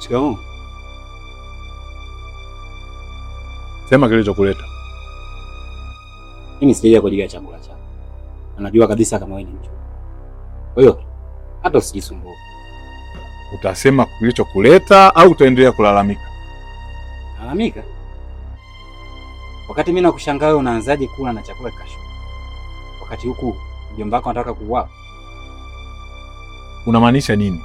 Shikamoo. Sema kilichokuleta. Mimi sijaja kwa ajili ya chakula chako. Anajua kabisa kama wewe ni mchoyo. Kwa hiyo hata usijisumbue. Utasema kilichokuleta au utaendelea kulalamika? Lalamika? Wakati mimi nakushangaa wewe unaanzaje kula na chakula kikashuka? Wakati huku mjomba wako anataka kuuawa. Unamaanisha nini?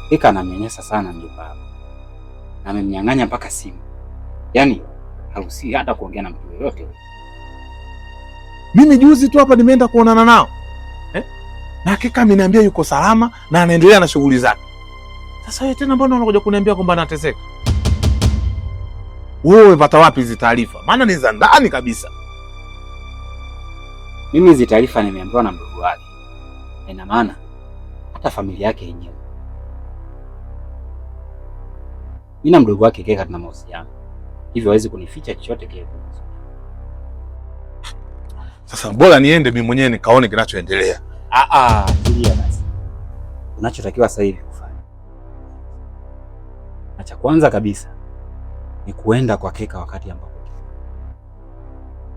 Ika anamnyanyasa sana mjomba wako. Na amemnyang'anya mpaka simu. Yaani haruhusi hata kuongea na mtu yoyote. Mimi juzi tu hapa nimeenda kuonana nao eh? Na hakika ameniambia yuko salama na anaendelea na shughuli zake. Sasa wewe tena mbona unakuja kuniambia kwamba anateseka? Wewe umepata wapi hizi taarifa? Maana ni za ndani kabisa. Mimi hizi taarifa nimeambiwa na mdogo wake. Ina maana hata familia yake yenyewe. Mimi na mdogo wake Keka tuna mahusiano, hivyo hawezi kunificha chochote kile kuhusu. Sasa bora niende mimi mwenyewe nikaone kinachoendelea. Ah ah, tulia basi. Unachotakiwa sasa hivi kufanya, na cha kwanza kabisa ni kuenda kwa Keka wakati ambapo,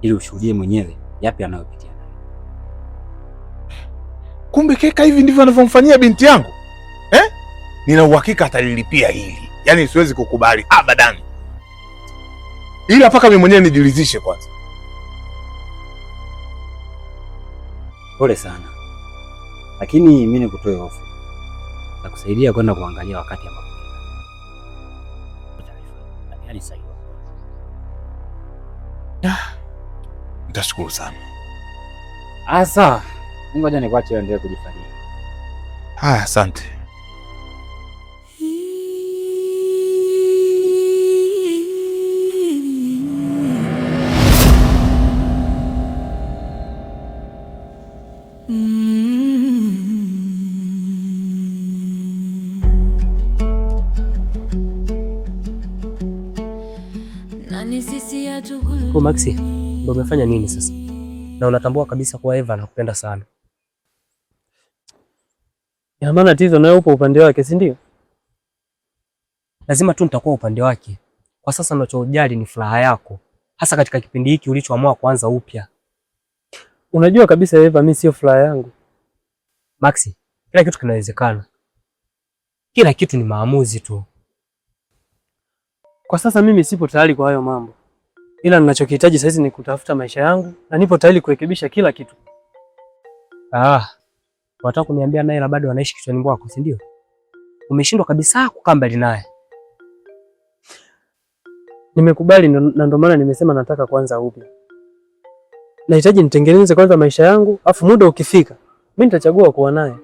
ili ushuhudie mwenyewe yapi anayopitia naye. Kumbe Keka hivi ndivyo anavyomfanyia binti yangu eh? Nina uhakika atalilipia hili, yaani siwezi kukubali abadan, ila mpaka mimi mwenyewe nijiridhishe kwanza. Pole sana, lakini mimi nikutoe hofu na kusaidia kwenda kuangalia wakati ambapo taarifa yaani sahihi. Nitashukuru sana. Asa, ngoja nikuache uendelee kujifariji. Haya, asante. Kwa Maxi, ndio umefanya nini sasa? Na unatambua kabisa kuwa Eva anakupenda sana. Ina maana Tizo naye upo upande wake, si ndio? Lazima tu nitakuwa upande wake. Kwa sasa ninachojali ni furaha yako, hasa katika kipindi hiki ulichoamua kuanza upya. Unajua kabisa Eva, mimi sio furaha yangu. Maxi, kila kitu kinawezekana. Kila kitu ni maamuzi tu. Kwa sasa mimi sipo tayari kwa hayo mambo, ila ninachokihitaji sasa ni kutafuta maisha yangu na nipo tayari kurekebisha kila kitu. Ah, wataka kuniambia Naila bado anaishi kichwani mwako, si ndio? Umeshindwa kabisa kukaa mbali naye. Nimekubali na ndio maana nimesema nataka kuanza upya. Nahitaji nitengeneze kwanza maisha yangu, afu muda ukifika mimi nitachagua kuwa naye.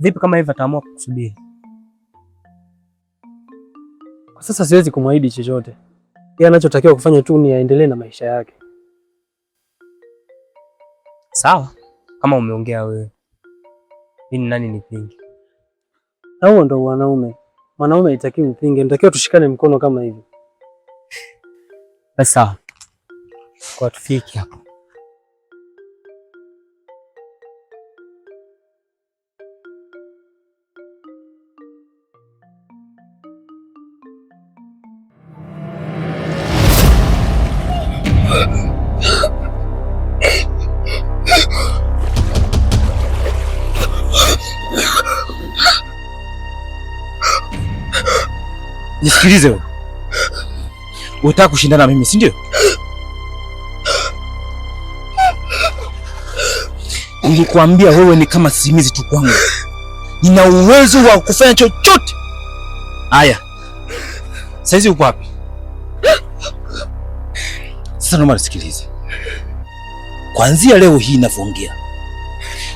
Vipi kama hivi ataamua kukusubiri? Kwa sasa siwezi kumwahidi chochote. Yeye anachotakiwa kufanya tu ni aendelee na maisha yake. Sawa, kama umeongea wewe, mimi ni nani nipinge? Na huo ndo wanaume. Mwanaume haitakiwi upinge, natakiwa tushikane mkono kama hivi. Basi sawa, kwa tufike hapo. Nisikilize wewe. Unataka kushindana mimi, si ndio? Nilikwambia wewe ni kama simizi tu kwangu. Nina uwezo wa kufanya chochote. Haya. Saizi uko wapi? Sasa naomba nisikilize. Kuanzia leo hii ninavyoongea,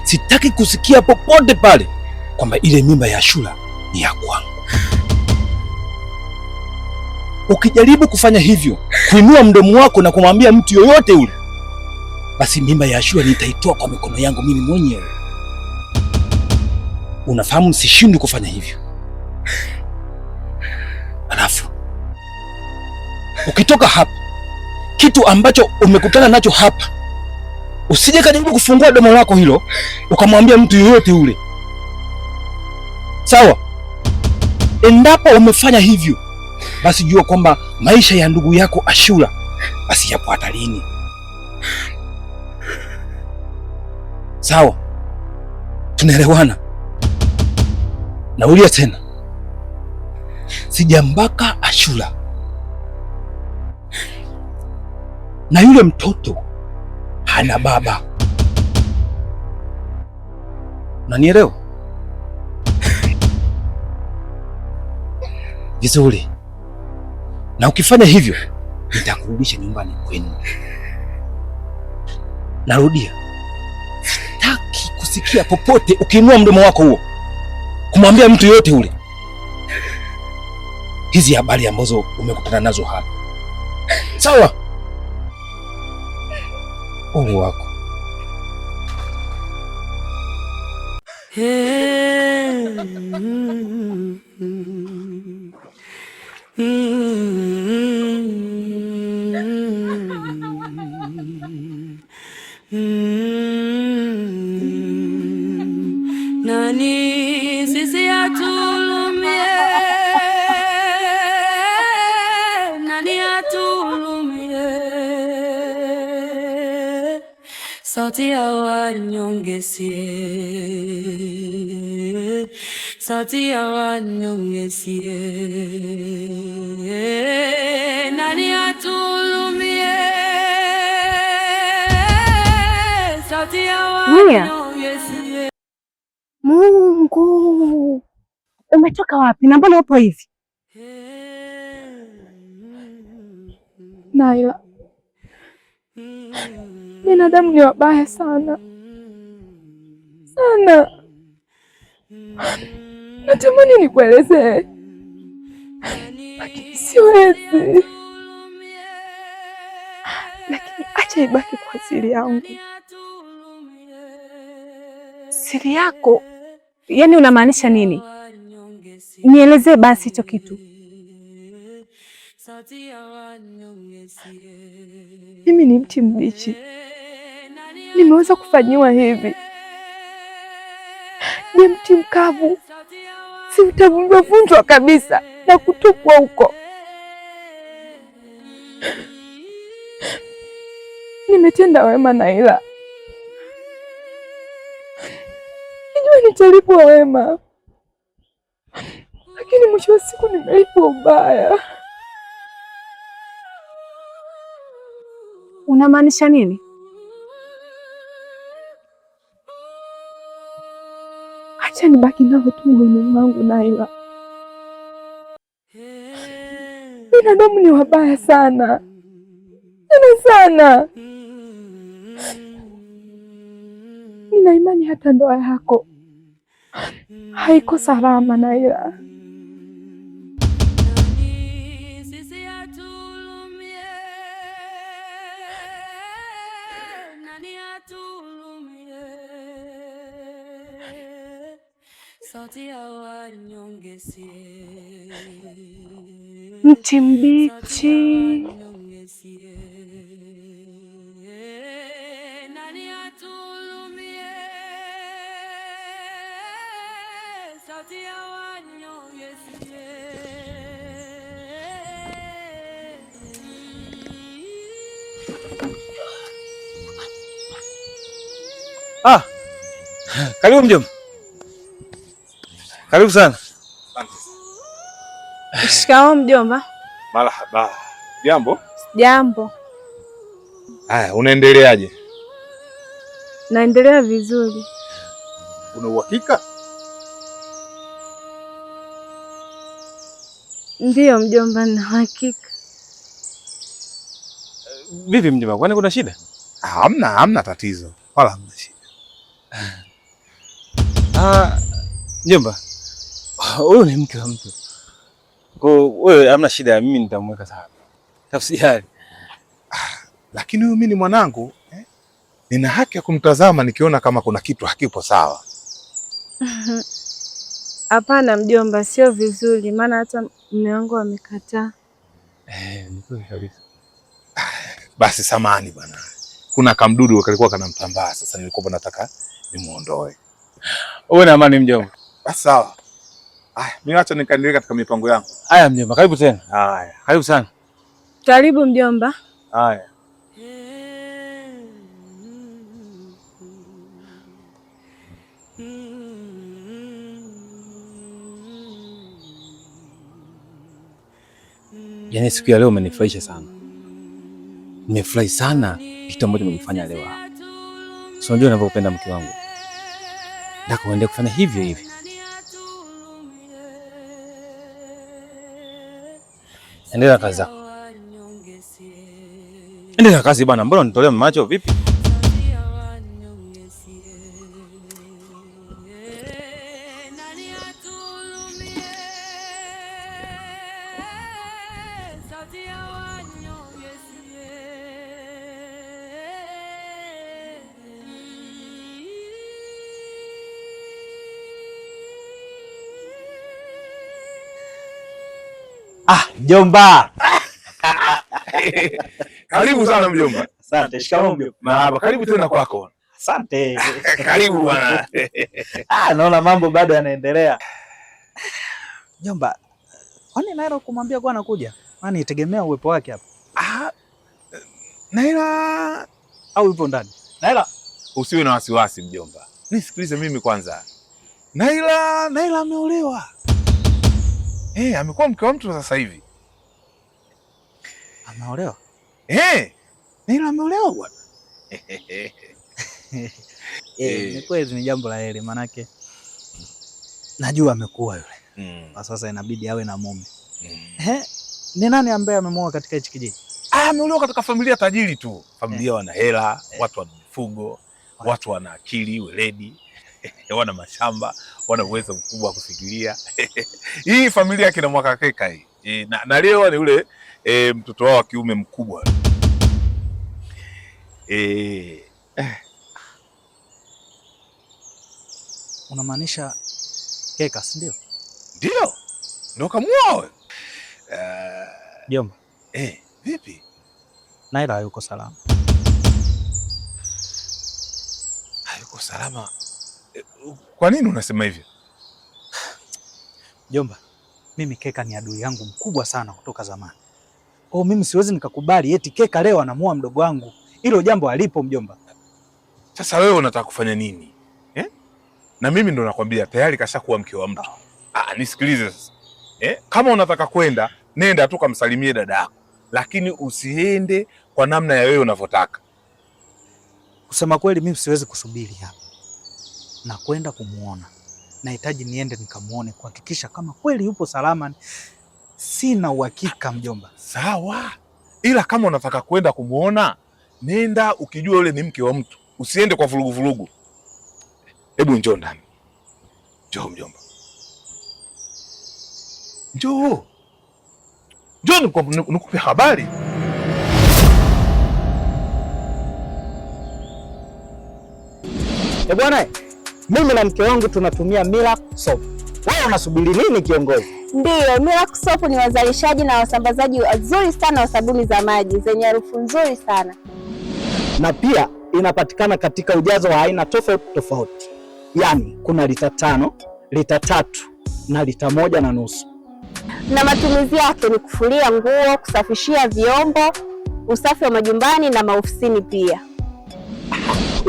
sitaki kusikia popote pale kwamba ile mimba ya Ashura ni ya kwangu. Ukijaribu kufanya hivyo, kuinua mdomo wako na kumwambia mtu yoyote yule, basi mimba ya Ashura nitaitoa kwa mikono yangu mimi mwenyewe. Unafahamu, sishindwi kufanya hivyo. Alafu ukitoka hapa, kitu ambacho umekutana nacho hapa, usije kajaribu kufungua domo lako hilo ukamwambia mtu yoyote yule. Sawa? Endapo umefanya hivyo, basi jua kwamba maisha ya ndugu yako Ashura basi yapo hatarini. Sawa? Tunaelewana? Naulia tena, sijambaka Ashura na yule mtoto hana baba. Unanielewa vizuri? Na ukifanya hivyo nitakurudisha nyumbani kwenu. Narudia, sitaki kusikia popote ukiinua mdomo wako huo kumwambia mtu yoyote ule hizi habari ambazo umekutana nazo hapa. Sawa? Ole wako. Nani sisi atulumie, nani atulumie, sauti ya wanyonge sie, sauti ya wanyonge sie, nani atulumie, sauti ya wanyonge sie. Mungu, umetoka wapi na mbona upo hivi? Naila, binadamu ni wabaya sana sana. Natamani nikuelezee, lakini siwezi. Lakini acha ibaki kwa siri yangu. Siri yako? Yaani unamaanisha nini? Nielezee basi hicho kitu. Mimi ni mti mbichi, nimeweza kufanyiwa hivi. Ni mti mkavu, si utavunjwa vunjwa kabisa na kutupwa huko. Nimetenda wema Naila, nijua nitalipwa wema, lakini mwisho wa siku nimelipwa ubaya. Unamaanisha nini? Acha nibaki nao tu moyoni mwangu Naila. Binadamu ni wabaya sana tena sana. Nina imani hata ndoa yako haiko salama Naila. Sisi atulumie, nani atulumie, sauti ya wanyonge sie, Mti mbichi. nani atulumie, sauti ya wanyonge sie. Ah, karibu mjomba. Karibu sana. Shikamoo mjomba. Marhaba. Jambo. Jambo. Haya, unaendeleaje? Naendelea vizuri. Una uhakika? Ndiyo mjomba, nina uhakika. Vipi mjomba, kwani kuna shida? Hamna, hamna tatizo wala hamna shida. Ah, mjomba, huyu ni mke wa mtu. Kwa hiyo wewe hamna shida, mimi nitamweka sawa. Tafsiri. Lakini huyu mimi ni mwanangu eh? Nina haki ya kumtazama nikiona kama kuna kitu hakipo sawa. Hapana mjomba, sio vizuri, maana hata mume wangu amekataa. Eh, ni kweli kabisa. Basi samani bwana, kuna kamdudu kalikuwa kanamtambaa, sasa nilikuwa nataka nimuondoe. Uwe na amani mjomba. Basi sawa. Ah, mimi acha nikaendelee katika mipango yangu. Haya mjomba, karibu tena. Haya. Karibu sana. Karibu mjomba. Haya. Yaani siku ya leo umenifurahisha sana. Nimefurahi sana kitu ambacho umekifanya leo hapa. Si unajua ninavyopenda mke wangu. Nataka uendelee kufanya hivyo hivyo. Endelea na kazi zako. Endelea na kazi bwana, mbona unitolea macho vipi? Ah, mjomba. Karibu sana mjomba. Asante, shikamoo mjomba. Marhaba, karibu tena kwako. Asante. Karibu bwana. Ah, naona mambo bado yanaendelea. Mjomba, kwani Naila kumwambia kuwa anakuja? Maana nitegemea uwepo wake hapa. Ah, Naila au yupo ndani? Naila, usiwe na wasiwasi mjomba. Nisikilize mimi kwanza. Naila ameolewa. Eh, amekuwa mke wa mtu sasa hivi. Ameolewa? Eh, Naila ameolewa bwana. Eh, ni kweli ni jambo la heri manake najua amekuwa yule. Kwa sasa inabidi awe na mume. Eh, ni nani ambaye amemuoa katika hichi kijiji? Ah, ameolewa katika familia tajiri tu. Familia wana hela, watu wana mifugo, watu wana akili, weledi, wana mashamba, wana uwezo mkubwa wa kufikiria. Hii familia kina Mwakakeka hii. Na leo ni ule mtoto wao wa kiume mkubwa. Unamaanisha Keka, si ndio? Ndio. Ndio kamuoa. Jomba. Vipi? Naila hayuko salama. Hayuko salama? Kwa nini unasema hivyo? Jomba, mimi Keka ni adui yangu mkubwa sana kutoka zamani. Kwa hiyo mimi siwezi nikakubali eti Keka leo anamuoa mdogo wangu. Hilo jambo halipo mjomba. Sasa wewe unataka kufanya nini? Eh? Na mimi ndo nakwambia tayari kashakuwa mke wa mtu. Ah, nisikilize sasa. Kama unataka kwenda, nenda tu kamsalimie dada yako. Lakini usiende kwa namna ya wewe unavyotaka. Kusema kweli mimi siwezi kusubiri hapa. Na kwenda kumuona. Nahitaji niende nikamuone kuhakikisha kama kweli yupo salama. Sina uhakika mjomba. Sawa. Ila kama unataka kwenda kumuona, nenda ukijua yule ni mke wa mtu. Usiende kwa vurugu vurugu. Hebu njoo ndani. Njoo mjomba. Njoo. Njoo nikupe habari. Eh bwana, mimi na mke wangu tunatumia Miracle Soap. Wewe unasubiri nini kiongozi? Ndiyo, Miracle Soap ni wazalishaji na wasambazaji wazuri sana wa sabuni za maji zenye harufu nzuri sana. Na pia inapatikana katika ujazo wa aina tofauti tofauti. Yaani kuna lita 5, lita 3 na lita 1.5. Na matumizi yake ni kufulia nguo, kusafishia vyombo, usafi wa majumbani na maofisini pia.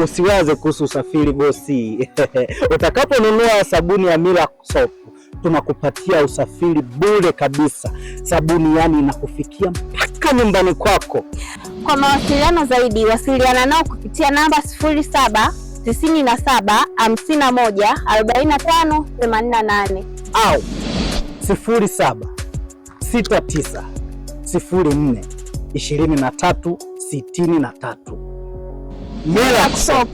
Usiwaze kuhusu usafiri bosi. Utakaponunua sabuni ya Miracle Soap tunakupatia usafiri bure kabisa. Sabuni yani inakufikia mpaka nyumbani kwako. Kwa mawasiliano zaidi wasiliana nao kupitia namba 07 97 51 45 88 au 07 69 04 23 63. Miracle Soap,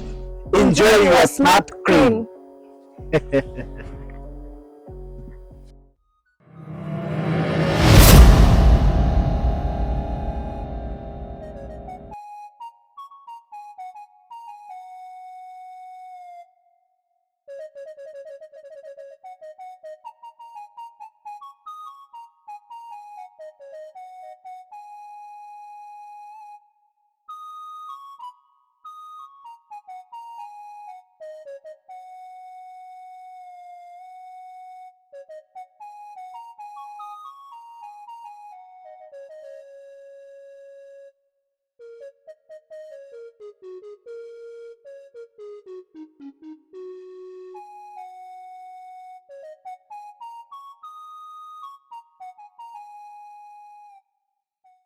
enjoy your smart cream.